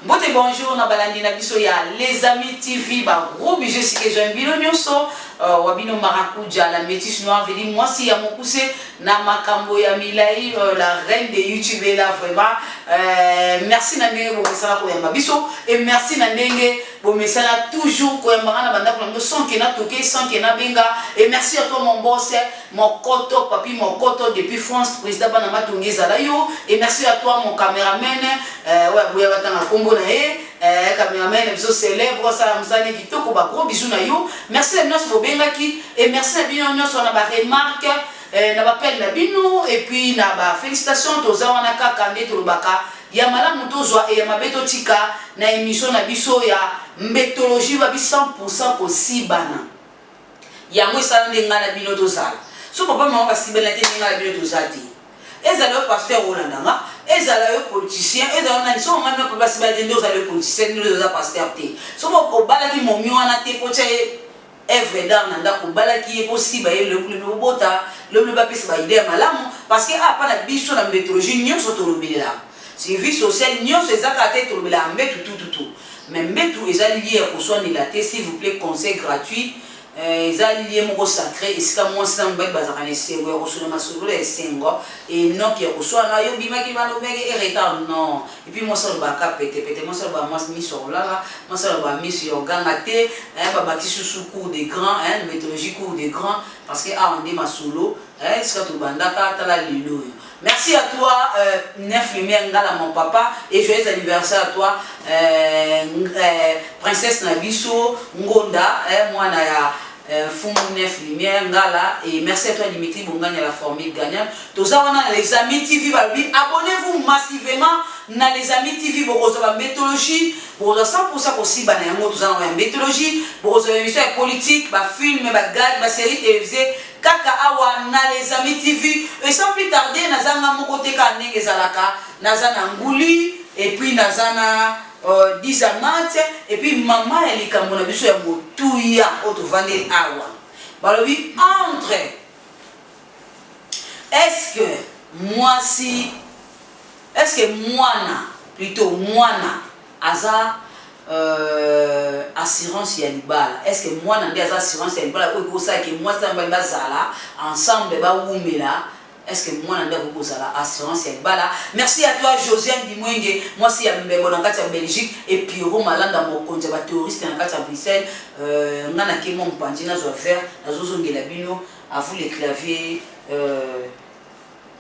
Mbote bonjour na balandi na biso ya Les Amis TV ba gros bisous esika ezwami bino nyonso wa bino Maracuja la métisse noire veli mwasi ya mokuse na makambo ya milai la reine de YouTube est là vraiment merci na ndenge bomesana koyamba biso et merci na ndenge bomesana toujours koyamba nga na bandako na bino sans que na toke sans que na benga et merci à toi mon boss Mokoto Papy Mokoto depuis France président bana matonge ezala yo et merci à toi mon cameraman oyo aboya batanga kombo na ye cameraman na biso célèbre osala mosala ne kitoko ba gros bisous na yo merci na bino nyonso bobengaki et merci na bino nyonso na ba remarque na ba appel na bino et puis na ba félicitations toza wana kaka nde tolobaka ya malamu tozwa et ya mabe totika na émission na biso ya mbetologie babi 100% kosibana. Yango esala nde ngai na bino tozala. Soki papa mama basibana te nde ngai na bino toza te. Ezala yo pasteur olanda nga, ezala yo politicien, ezala yo nani, soki mama na papa basibana te nde ozala yo politicien, nde oza pasteur te. Soki obalaki momi wana te po otia ye oeuvre d'art na ndako, obalaki ye po osiba ye lobi lobi bobota, lobi lobi apesa ba idee ya malamu, parce que awa pa na biso na mbetologie nionso tolobelelaka. Sur vie sociale nionso eza kaka te tolobelaka mbetu tututu. Mais mbetu eza lieu ya koswanela te s'il vous plait conseil gratuit eza lieu moko sacre esika mwasi na mobali bazalaka na esengo ya kosolola masolo ya esengo et non que ya koswana yo obimaki libanda obimaki e retard non et puis mwasi alobaka kaka pete pete mwasi alobaka mwasi miso ya kolala mwasi alobaka miso ya koganga te babakisi susu cours de grand mbetologie cours de grand parce que awa nde masolo esika tobandaka tala lelo oyo. Merci à toi Neuf Lumière Ngala mon papa et joyeux anniversaire à toi princesse na biso Ngonda mwana ya Mfumu Neuf Lumière Ngala et merci à toi Dimitri Bonganya la formule gagnante. Toza wana na les amis TV balobi abonnez-vous massivement na les amis TV bokozwa ba mythologie bokozwa 100% kosiba na yango toza na ya mythologie bokozwa ba émission ya politique ba film ba gag ba série télévisée Kaka awa na les amis TV et sans plus tarder naza nga moko te kaka ndenge ezalaka naza na nguli et puis naza na Dizamat et puis mama ya likambo na biso ya motuya oyo tovandeli awa balobi entre est-ce que mwasi est-ce que mwana plutot mwana Aza assurance ya libala est ce que mwana nde aza assurance ya libala oyo ekosala ke mwasi na mobali bazala ensemble bawumela est ce que mwana nde akoki kozala assurance ya libala merci à toi Josiane Bimwenge mwasi ya mbembo na kati ya Belgique et Pierrot Malanda mokonzi ya ba terroriste na kati ya Bruxelles nga na ke mwa mopanzi nazwa verre nazozongela bino à vous les claviers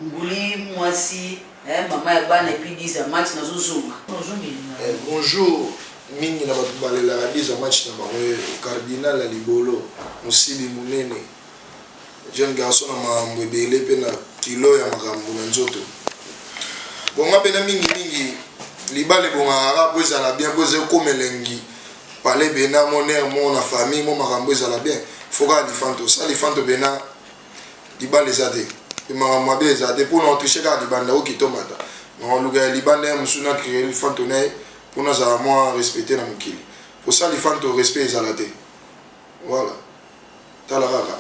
Nguli mwasi eh mama ya bana et puis 10 ya match nazo zonga. Eh, bonjour mingi na bato balelaka 10 ya match na bango ye cardinal ya libolo mosibi monene jeune garçon na makambo ebele mpe na kilo ya makambo na nzoto bonga mpena mingi mingi libala ebongaka kaka mpo ezala bien mpo eza ekoma elengi pale pena mon air mo na famille mo makambo ezala bien fo kaka lifanto sa lifanto pena Libanda eza te pe makambo mabe eza te pona o triche kaka libanda okita omata na oluka ya libanda ya mosusu na cree lifanto na ye po nazala mwa respecte na mokili po sans lifanto respect ezala te voilà tala kaka.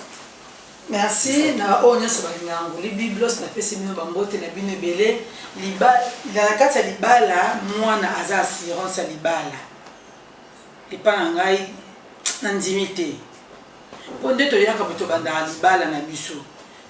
Merci na oyo nyonso balingaka Nguli Biblos, napesi bino bambote na bino ebele. Na kati ya libala mwana aza assurance ya libala epa na ngai nandimi te. Po nde toyaka boye tobandaka libala na biso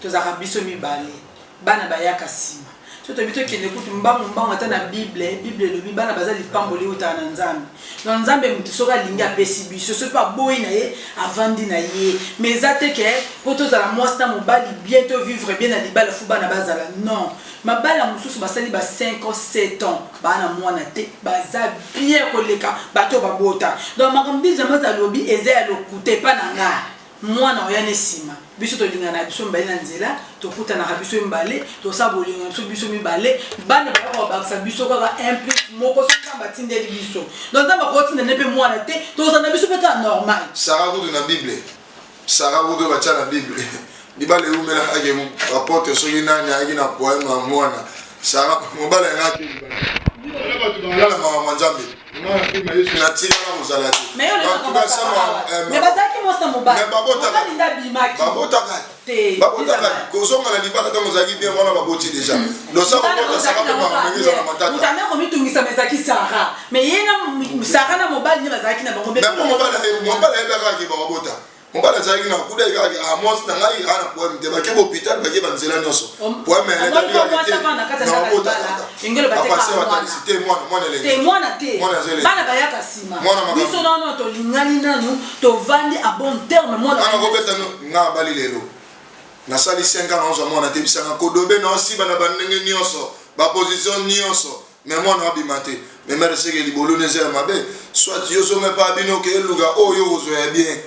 tozalaka biso mibale bana bayaka sima soki tolobi tokende kutu mbangu mbangu ata na bible bible elobi bana baza lipamboli ewutaka na nzambe donc nzambe mutu soki alingi apesi biso soki pe aboyi na ye avandi na ye mais eza te ke po tozala mwasi na mobali bien to vivre bien na libala faut bana bazala non mabala mosusu basali ba 5 ans 7 ans baa na mwana te baza bien koleka bato oyo babota donc makambo Bijamaz alobi eza ya lokuta epa na nga mwana oya ne sima biso tolingana na biso mibale na nzela tokutanaka biso mibale tosala bolingo na biso biso mibale bana bayaka kobakisa biso kaka un plus moko soki nzambe atindeli biso donc nzambe akotinda ne mpe mwana te tozala na biso mpe kaka normal Sarah kutu na bible Sarah kutu batia na bible libala ewumelaka ke apotre soki nani ayaki na poème ya mwana Sarah mobali yanga ake libala wana bato balala makambo ya nzambe nga na filme ya yesu natikala kozala te Mais yo olekaka En tout cas, basaka sama, awa. eh, Mais bazalaki mwasi na mobali. Mais babotaka. Mobali nde abimaki. Babotaka. Babotaka kozonga na libala ntango ozalaki bien wana, baboti déjà, dosa kobota saka mpe makambo ndenge eza na matata. Moto ame komitungisama ezalaki Sara, mais ye na Sara na mobali nde bazalaki na bango. Mais mpo mobali ayebaka ke bakobota, mobali azalaki na kuda kaka, ah, mwasi na ngai aa na problème te. Bake bahôpital, bake banzela nyonso, problème eletabi te, batalisi te mwana, mwana te. Elenge. Mwana te. Mwana aza elenge. Bana bayaka nsima. Mwana makambo. Biso nano tolingani nanu, tovandi à bon terme, mwana. Nga nakobeta no, nga abali lelo, nasali 5 ans, naozwa mwana te. Bisanga kodobe na osiba na bandenge nyonso, baposition nyonso, mais mwana abima te. Mais mare seke libolo eza ya mabe, soit yo zonga epa bino ke eluka oyo kozwa ya bien,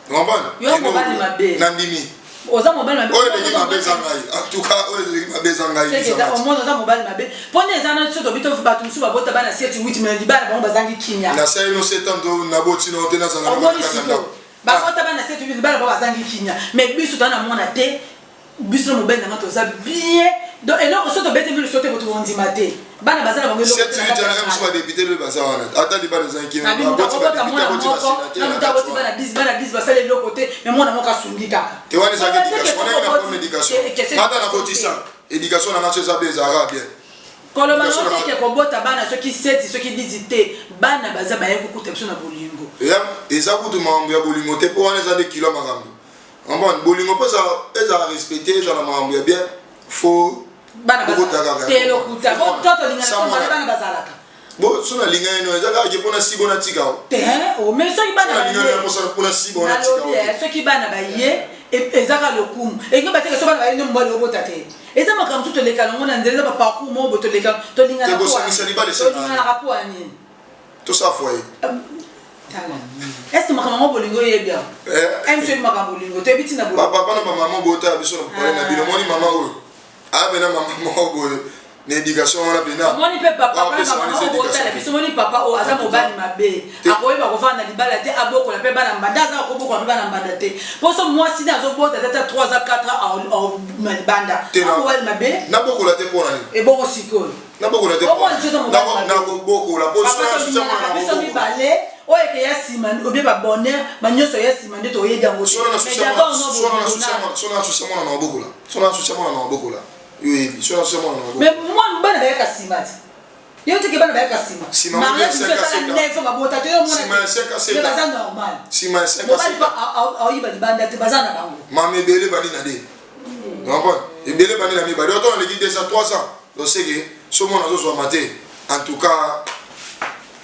comprendre? Yo mobali mabe. Nandimi. Oza mobali mabe. Oyo eleki mabe eza ngai. En tout cas, oyo eleki mabe eza ngai. Seke eza omona oza mobali mabe mpo nde eza na so tobi to bato mosusu babota bana 7, 8, mais libala bango bazangi kimia. Nasali no 7 ans to naboti no te, nazala Omoni? na kati ya Sikoyo ndako. babota bana 7, 8, libala bango bazangi kimia, mais biso toza na mwana te. Biso na mobali nanga toza bien, donc eloko so tobeti miso te, boto bondima te, bana baza na bango eloko 7 te na 8 kati ya wana mosusu bana. Badéputé mpe baza wana, ata libala ezangi kimia. Na bino Baboti moto akobota badéputé, mwana aboti moko basénateur na na moto kati aboti wana. bana 10, bana 10 basala eloko te, mais mwana moko asungi kaka. Te, wana ezalaki éducation, wana na problème éducation. Ata nakotisa éducation nanga so eza bien, ezalaka bien. Koloba Éducation nango nanga- teke kobota bana soki 7, soki 10 te, bana baza baye kokuta biso na bolingo. Eza kutu makambo ya bolingo te, mpo wana eza nde kilo ya makambo. Comprendre, bolingo mpo ezala respecté, ezala makambo ya bien, faut Bana bobota bazala kaka. te, lokuta. Faut To tolingana Sa to mwana. bana bazalaka. Bo so nalinga ye no, eza kaka ke mpona sibo natika o. Te, o mais soki bana Nalinga baye mpona sibo natika o. Nalobi soki bana baye, ezaka lokumu enge bateke. So bana baye nde mobali obota te, eza makambo mosusu toleka nango na nzela, eza baparcours moko boye toleka. Te, bosangisa libala esengaka. Tolinganaka po ya nini? Tosala foyer. Tala nini, est ce que makambo yango bolingo oyebi awa? Mso oyebi makambo bolingo, toyebi ntina bolingo. Bapapa na bamama, botala biso na popale na bino. Omoni mama oyo aya pena, mama moko boye na éducation wana pena. Omoni mpe papa Wana na pesa wana mama eza oyo botala éducation. biso. Omoni papa oyo aza mobali mabe, akoyeba kovanda na libala te, abokola mpe bana mbanda, aza kobokola mpe bana mbanda te, mpo so mwasi nde azobota te ata 3 a 4 ans na libanda. Te Mobali mabe. Nabokola te mpo na nini? Ebongo sikoyo? Nabokola te. Omoni biso mobali mabe. Nakobokola mpo Papa, tolingaka biso mibale. Oyo eke ya nsima obie babonheur banyonso ya nsima nde toyebi yango te. Mais d'abord, no bolingo. Sona nasusia mwana na mabokola, sona nasusia mwana na mabokola, yo yebi, sona nasusia mwana na mabokola. Mais mwana, bana bayaka nsima te, yo teke bana bayaka nsima. Nsima Mariage ngo mosusu esala 5 à 9 babota te, yo Nsima ya 5 à 7 mona baza normal. Nsima ya 5 à Mobali 7. mpo aoyiba libanda te, baza na bango. Mama, ebele bandi na de comprendre, ebele bandi na mibale, oto naleki 2 3 ans, donc seke so mwana azozwama te. En tout cas,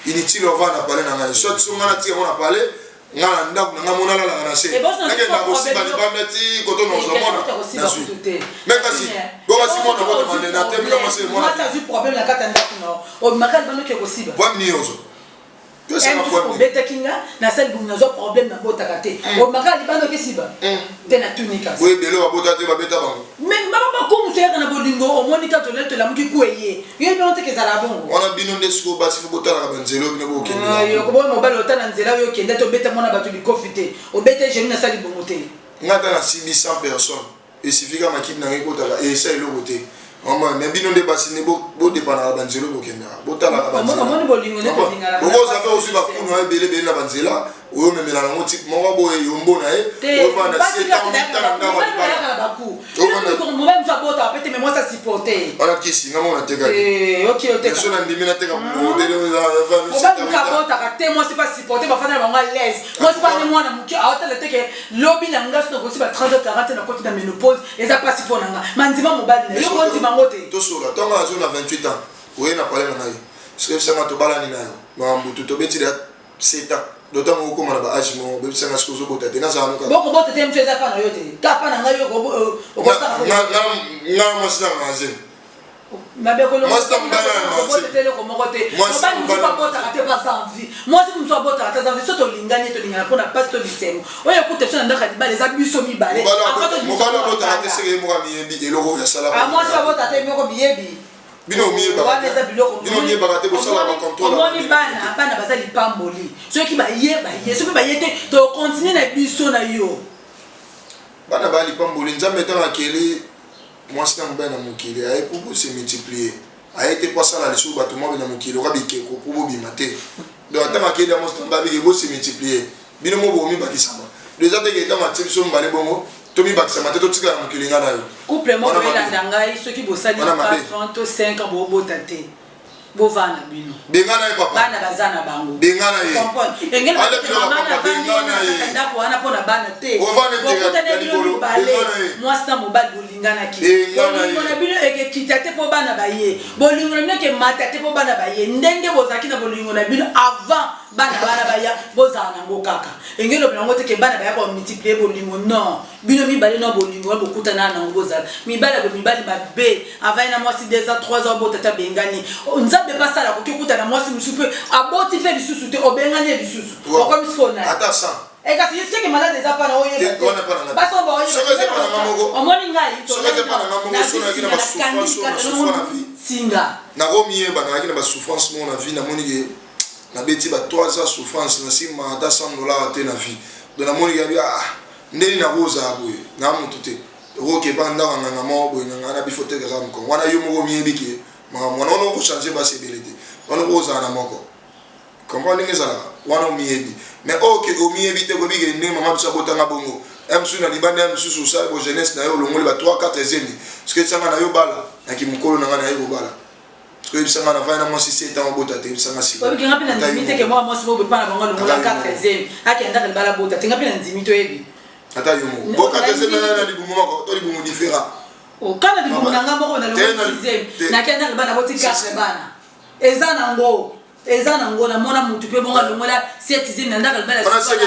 inutile ovanda na palais na ngai, soit so ngai natika ngo na palais ngai na ndako na ngai, mona alalaka na se, nakenda kosimba libanda ti koto nazwa mwana nazwi. Mais kasi bokasi mwana botama na te, mina mwasi mwana. Mwasi azwi problème na kati ya ndako na obimaka libanda, oke kosiba. Problème nini ozwa? Obetaki nga, nasali bongi, nazwa problème, nabotaka te, obimaka libanda okesiba te, natuni kasi. Boye ebele babota te, babeta bango. Mais mama, bakomusu eyaka na bolingo. Omoni ka tolali, tolamuki ku eye, yo bino teke ezala bongo. Wana bino nde sikoyo basi fo botalaka banzela oyo bino bokende. Yokoboya mobali ota na nzela oyo okende te, obeta mwana bato likofi te, obeta genou, nasali bongo te. Nga ata nasimbi 100 personnes, esifika makibi nanga ekotaka esa eloko te. Mama, mais bino nde basi nde bodepanaka banzela oyo bokendaka, botalaka banzela. Omoni bolingo nde tolingana. Okoza mpe ozwi bakunu ya ebele ebele na banzela oyo omemela nango type moko boye, yombo na ye ovanda se ntango mitana ndako ya libala. Baku mobali mosu abotaka pe te, mais mwasi asupporte. Wana kisi nga moko natekaki. Ok, oteka. So na ndimi nateka. Mobali mosu abotaka te, mwasi mpe asupporte, bafanda na bango à l'aise. Mwasi mpe ane mwana moke, aotala te ke lobi na nga so nakosi ba 30 40, nakoti na ménopause, eza mpasi mpo na nga mandima mobali na yo kondima yango te. Tosola ntongo azo na 28 ans, oye na palais na ngai, soki ebisanga tobalani na yo, makambo tobeti ya 7 ans, do ntango okóma na baage moko, bebisanga soki ozobota te, nazala noka. Bokobota te, mosu eza mpa na yo te, ka mpa na ngai yo okosala. Nga mwasi na nga zemi. Mabekolobota te eloko moko te. Mobali mosusu abotaka te, baza envie. Mwasi mosusu abotaka te, aza envie. So tolingani, tolingana mpona mpasi to bisengo oyo ekuta biso na ndako ya libala, eza biso mibale. Mobali abotaka te, seke ye moko amiyebi eloko oyo asalaka. Mwasi abota te, moko miyebi. Bino Wana eza biloko. Bino miyebaka te, bosala bacontrôle. Omoni, bana, bana baza lipamboli. Soki baye, baye, soki baye te, tokontinue na biso na yo. Bana baya lipamboli. Nzambe ntango akeli mwasi na mobali na mokili, aye mpo bose multiplier, aye te mpo asala lisusu bato mwabe na mokili oka bikeko mpo bobima te. Donc ntango akeli ya mwasi na mobali, abike bose multiplier, bino mo bomibakisama. Donc eza teke ntango atie biso mibale bongo. Tomibakisama te, totikala na mokili nga na yo. Couple moko elanda ngai, soki bosali 4 ans to 5 ans bobota te, bovanda na bino. Bengana ye, papa. Bana baza na bango. Bengana ye. Comprendre engeli bengana ye. Ndako wana mpona bana te. Bokutana bino mibale, mwasi na mobali, bolinganaki. Bolingo na bino ekekita te mpo bana baye. Bolingo na bino ekemata te mpo bana baye. Ndenge bozalaki na bolingo na bino avant bana bana baya, bozala nango kaka. Engeli lobi nango te ke bana baya komultiplier bolingo. Non, bino mibale na bolingo wana bokutana nango, bozala mibali ya mibali mabe. Avai na mwasi 2 ans, 3 ans, obota te, abengani. Nzambe mpe asala, akoki okutana mwasi mosusu mpe aboti mpe lisusu te, obengani ye lisusu, okomi sikoyo na ata 100. Kasi seke malade eza mpana. Oyeba, omoni ngai Singa nakomiyeba, nazalaki na basouffrance moko na vie. Namoni ke nabeti ba 3 ans souffrance, na nsima ata 100 $ te na vie. Donc namoni ke abi, ah, ndeni nakozala boye na motu te. Okokepa ndako ya nganga moko boye, nganga wana bifo te kaka mokongo wana. Yo moko omiyebi ke makambo wana wana okochange basi ebele te, wana okozala na moko. Comprendre ndenge ezalaka wana, omiyebi. Mais oyo ke omiyebi te, koyebi ke ndenge mama biso abotanga bongo, ya mosusu na libanda, ya mosusu osali bo jeunesse na yo, olongoli ba 3 4 zemi. Soki esanga na yo bala naki mokolo na ngai na ye kobala, soki oyebisanga na vai na mwasi 7 ans obota te, yebisanga. Sikoyo mpe na ndimi te ke mwa mwasi moko epa na bango alongola 4 zemi, akendaka libala, bota te. Nga mpe na ndimi, toyebi. Ata yo moko bo 4 zemi na libumu moko to libumu différent. Okana libumu na nga moko, na longola zemi, nakendaka libala, boti 4 bana. Eza nango, eza nango. Namona mutu mpe bongo alongola 7 zemi na ndako libala. Wana seke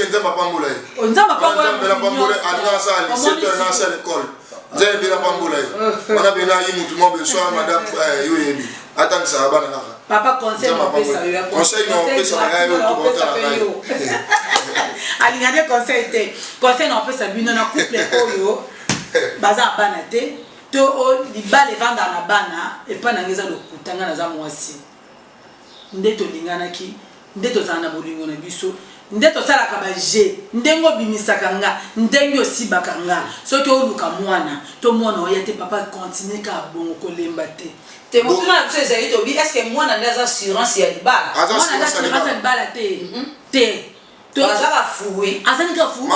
Nzambe apambola ye. Nzambe. Apambola, alinga asala lycée to alinga asala école, Nzambe mpe napambola ye. Wana mpe nayi mutu moko beso ya madame, yo oyebi, atangisaka bana kaka. Papa, conseil napesa yo. Conseil na opesa na ngai, oyo tokotala ngai. Alinga nde conseil te. Conseil na opesa bino na couple oyo baza bana te to libala evandaka na bana, epai na ngai eza lokuta. Ngai naza mwasi, nde tolinganaki, nde tozala na bolingo na biso, nde tosalaka baje, ndenge obimisaka nga, ndenge osibaka nga. Soki oluka mwana to mwana oya te, papa, continue kaka bongo, kolemba te. Te, motuna na biso ezali, tobi, est ce que mwana nde aza assurance ya libala? Mwana aza assurance ya libala te, te. Aza bafruit. Azali kaka fruit.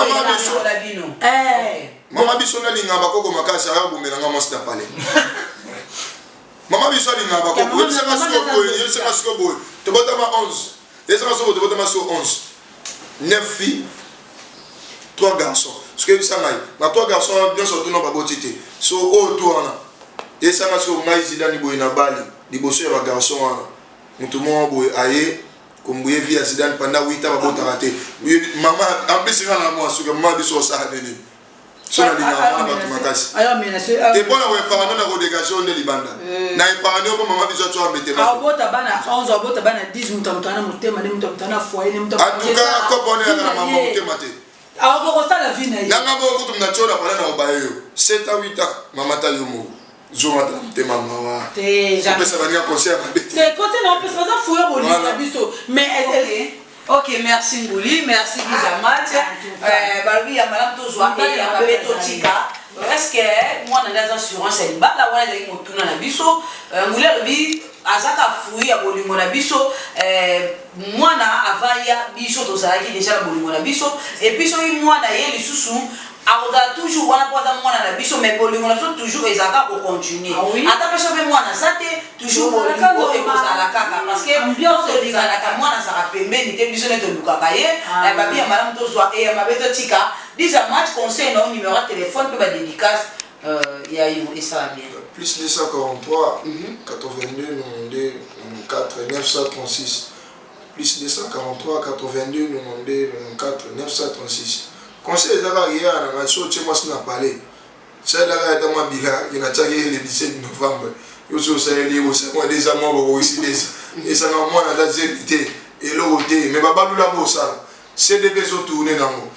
Na bino. Mama biso nalinga bakoko makasi, aya bomelanga mwasi na pale. Mama biso alingaka bakoko. Yebisaka siko boye, yebisaka siko boye, tobotama 11. Yebisaka siko, tobotama siko 11, 9 filles, 3 garçons. Soki yebisa ngai na 3 garçons nyonso tuna baboti te, so oyo tu wana, yebisanga siko ngai Zidani boye na bali liboso ya bagarçon wana, motu moko boye aye kombuye vie ya Zidane pendant 8 ans, babotaka te. Mama, en plus nga na mwa suka, mama biso osala nini? So nalingaka mwana bato makasi te mpona koépargner na kodégage oyo nde libanda na épargne mpo mama biso atyo ambetema. Abota bana 11, abota bana 10, moto moto ana motema ne, moto moto ana foyer ne, moto. En tout cas, kopo wana eyaka na mama motema te. Akoki kosala vie na ye. Nanga moko kutu na tiola pala na obaye yo 7 ans, 8 ans, mama ta yo moko zonga ta motema mawa. Opesa baninga conseil ya mabe. Te, conseil na opesa, baza fuya bolingo na biso, mais Ok, merci Nguli, merci Gizamat. Balobi ya malamu tozwa, ya mabe totika. Est ce que mwana nde aza assurance ya libala? Wana ezalaki motuna na biso. Nguli alobi azaka fruit ya bolingo na biso. Mwana avant ya biso tozalaki déjà na bolingo na biso, et puis soki mwana ye lisusu akozala toujours wana mpo aza mwana na biso, mais bolingo na biso toujours ezalaka kocontinue. Ata mpe soki mwana aza te, toujours bolingo ekozala kaka, parce que tolinganaka. Mwana azalaka pembeni te, biso nde tolukaka ye. Babi ya malamu tozwa, e ya mabe totika. Disa match, conseil na yo, numéro ya téléphone mpe badédicace ya yo esala bien. Plus 243 82 92 94 936, plus 243 82 92 94 936. Conseil eza kaka yeyaka na ngai, so otie mwasi na palais, salelaka ata mwa bila ye natiaki ye le 17 novembre. Yo so osaleli ye, osala mwa deza mwa bokokisi deza, esanga mwana ata zebi te, eloko te. Mais babalula bosala CDP ezotourne nango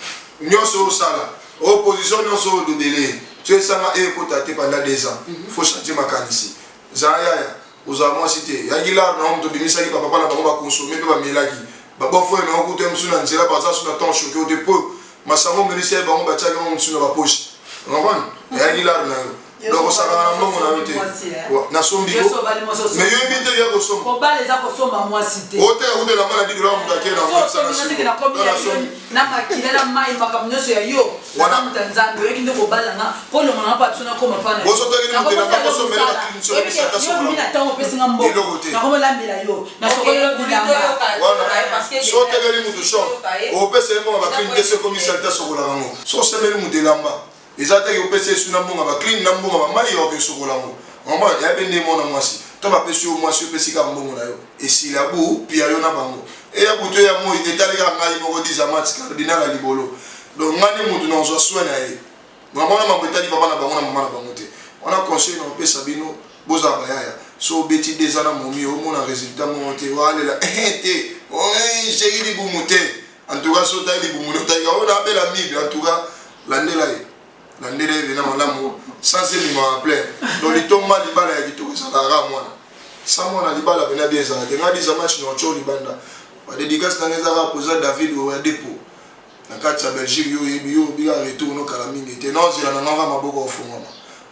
nyonso, osala opposition nyonso oyo odobele so esanga ekota te pendant 2 ans. Faut changer makanisi. Zala yaya, ozala mwasi te. Yaki lar na yo, moto obimisaki bapapa na bango bakonsome mpe bamelaki babofrère na yo kuta mosusu na nzela, baza su na temps choke yo te mpo masango omelisi ye bango, batiaki yango mosusu na bapoche. Comprendre, eyaki lar na yo. Donc osakana na mbongo na yo te. Nasombi yo. Mais yo yebi te ya kosomba. Kobala eza kosomba mwasi te. Oteka kutu elamba na 10 dollars moto ake na ngo. Na makila na mai makambo nyonso ya yo. Wana moto ya Nzambe oyoki nde kobala nga mpo longo na nga mpo biso nakoma mpa na yo. Na ntango opesi nga mbongo nakomolambela yo nasokolelo bilamba. So otekeli moto short, opesa ye mbongo baclean te, so ekomi saleté asokolaka yango. So osembeli moto elamba, eza teke opesa ye su na mbongo baclean na mbongo bamai ya okesokola yango. Mama ya mpe nde mwana mwasi to bapesi yo mwasi, opesi kaka mbongo na yo, esila bu pia yo na bango eya butu ya moi etali kaka ngai moko dizamat cardinal ya libolo. Donc ngai nde motu nazwa soin na ye. Mama wana mambo etali papa na bango na mama na bango te. Wana conseil na opesa bino, bozala bayaya. So obeti deza na momi, omona résultat moko te, walela te chéri libumu te. En tout cas so otali libumu, otali oyo naabela mibe. En tout cas landela ye, landela ye pena malamu sans emima plein. Donc litomba libala ya kitoko ezalaka mwana sa mwana libala pena bien ezala te. Ngai diza match na otio libanda, badédicace nanga ezaka président David oya depo na kati ya Belgique. Yo oyebi, yo obika retour nokala mingi te, naozela na ngaka maboko ofungwama.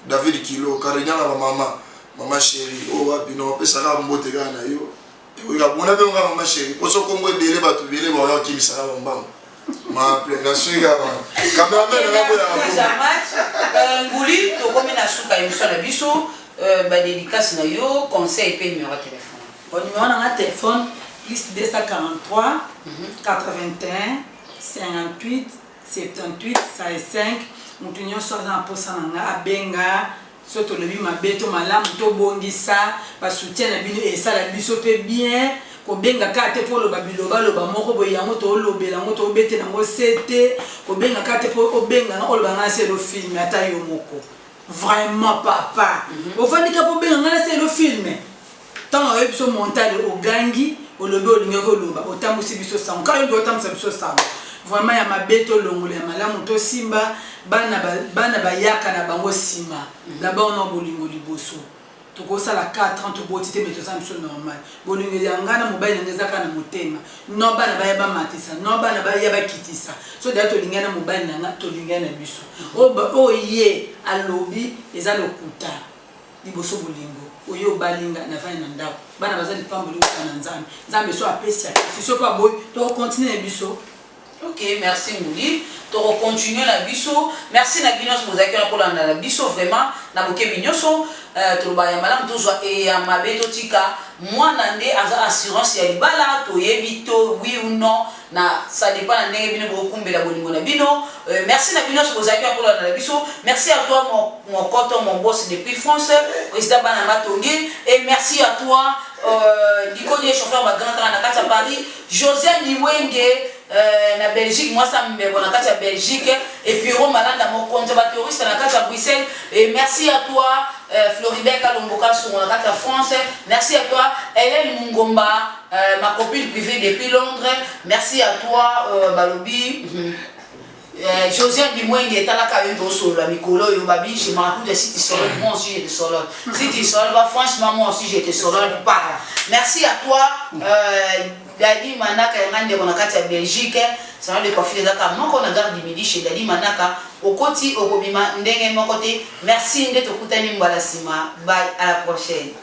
David Kilo cardinal na bamama, mama chéri oyo wapi, na opesaka mbote kaka na yo. Ekoyika bona mpe kaka mama chéri poso kombo ebele, bato ebele baoya okimisaka bambango nasuki kaka cameraman nanga boyaka. Nguli, tokomi na suka émission na biso. Badédicace na yo, conseil mpe numéro ya téléphone. Bon, numéro na nga téléphone, plus 243 81 58 78 5. Moto nyonso aza na mposa na nga abenga. So tolobi mabe to malamu, tobongisa. Basoutien na bino esala biso mpe bien. Kobenga kaka te mpo oloba bilobaloba moko boye, yango toolobela yango, toobetela yango se te. Kobenga kaka te mpo obenganga oloba nga naselo film. Ata yo moko vraiment papa ofandi kaka mpo obenga nga naselo film. Ntango oyebi biso montale, ogangi, olobi, olingaki oloba, otambusi biso sango kaka yo nde otambusa biso sango. Vraiment ya mabe tolongola, ya malamu tosimba. Bana, bana bayaka na bango nsima na bango na bolingo liboso. Tokosala 4 ans toboti te, mais toza biso normal. Bolingo ya ngai na mobali na ngai eza kaka na motema. No bana baya bamatisa, no bana baya bakitisa. So deya tolingai na mobali na ngai, tolingai na biso. Oyo ye alobi eza lokuta. Liboso bolingo oyo obalinga navandi na ndako, bana baza lipamboli oka na Nzambe. Nzambe so apesi, apesi, so mpo aboyi, tokocontinue na biso. Ok, merci Nguli, tokocontinue na biso. Merci na bino nyonso bozalaki wana kolanda na biso vraiment na bokebi nyonso. Toloba ya malamu tozwa, e ya mabe totika. Mwana nde aza assurance ya libala. Toyebi to oui ou non na ça dépend na ndenge bino bokumbela bolingo na bino. Merci na bino nyonso bozalaki wana kolanda na biso. Merci à toi mon mokoto, mon boss depuis France, président Bana Matongi, et merci à toi Nikoni, chauffeur bagrand kaka na kati ya Paris, Josiane Liwenge na Belgique, mwasi ya mbebo na kati ya Belgique, et Pierrot Malanda, mokonzi ya baterroriste na kati ya Bruxelles. Et merci à toi Floribert Kalomboka Songo na kati ya France. Merci à toi Hélène Mungomba, ma copine privée depuis Londres. Merci à toi balobi Josiane Dimwenge, etalaka yo tosolola mikolo oyo babi je me raconte. Si tu solole, moi aussi je te solole. Si tu solole pas, franchement, moi aussi je te solole pas. Merci à toi Dadi Manaka yanga ndeko na kati ya Belgique. Salon de coiffure ezaka moko na gare du Midi, chez Dadi Manaka. Okoti, okobima ndenge moko te. Merci, nde tokutani mbala nsima. Bye, à la prochaine.